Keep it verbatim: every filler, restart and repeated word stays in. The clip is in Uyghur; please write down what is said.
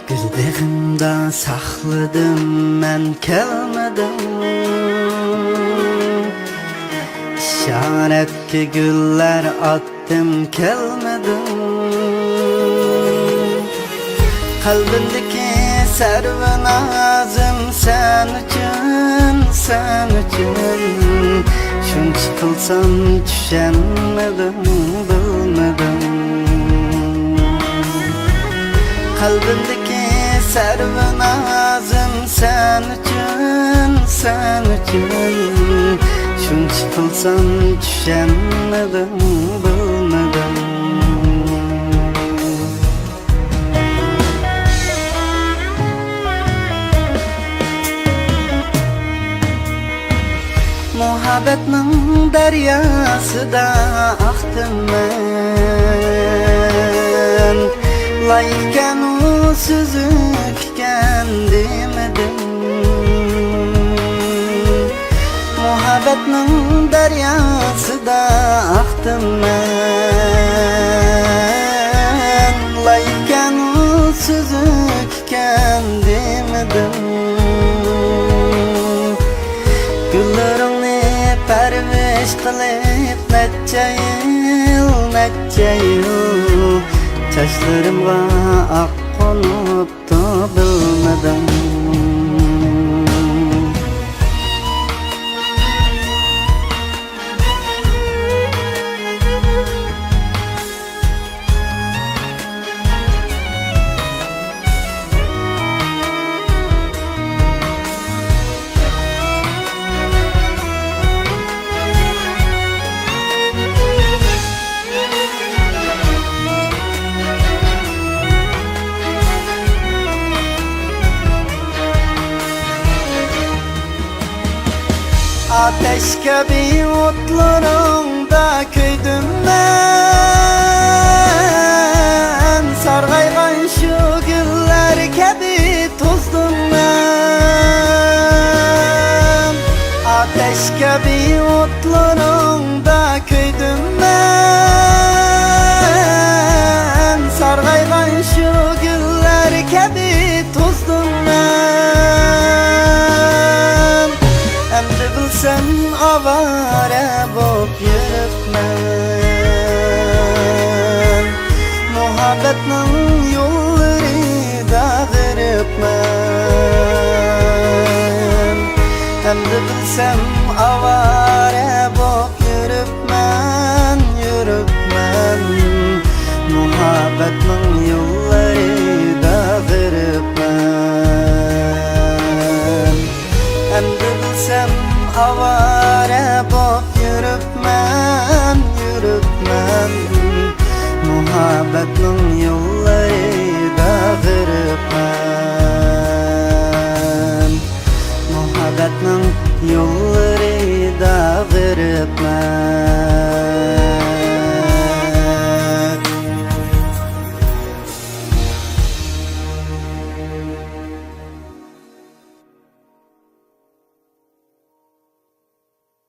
گۈل بېغىمدا ساقلىدىم مەن، كەلمىدىڭ. ئىشارەتكە گۈللەر ئاتتىم، كەلمىدىڭ. قەلبىمدىكى سەرۋىنازىم سەن ئۈچۈن، سەن ئۈچۈن. شۇنچە قىلسام چۈشەنمىدىڭ، بىلمىدىڭ. قەلبىمدىكى سەرۋىنازىم سەن ئۈچۈن، سەن ئۈچۈن. شۇنچە قىلسام چۈشەنمىدىڭ، بىلمىدىڭ. مۇھەببەتنىڭ دەرياسىدا ئاقتىم مەن، لايىقكەن ئۇ سۈزۈككەن دېمىدىم. مۇھەببەتنىڭ دەرياسىدا ئاقتىم مەن، لايىقكەن ئۇ سۈزۈك ئىكەن دېمىدىم. گۈللىرىڭنى پەرۋىش قىلىپ نەچچە يىل، نەچچە يىل، چاچلىرىمغا ئاق قونۇپتۇ، بىلمىدىم. ئاتەش كەبى ئوتلىرىڭدا كۆيدۈم مەن، سارغايغان شۇ گۈللەر كەبى توزدۇم مەن. ئاتەش كەبى ئوتلىرىڭدا كۆيدۈم مەن، سارغايغان شۇ گۈللەر كەبى توزدۇم مەن. ئەمدى بىلسەم ئاۋارە بوپ يۈرۈپمەن، مۇھەببەتنىڭ يوللىرىدا غېرىبمەن. ئەمدى بىلسەم ئاۋارە بوپ يۈرۈپمەن، يۈرۈپمەن، مۇھەببەتنىڭ يوللىرىدا غېرىبمەن. ئەمدى بىلسەم ئاۋارە بوپ يۈرۈپمەن، يۈرۈپمەن، مۇھەببەتنىڭ يوللىرىدا غېرىبمەن، مۇھەببەتنىڭ يوللىرىدا غېرىبمەن.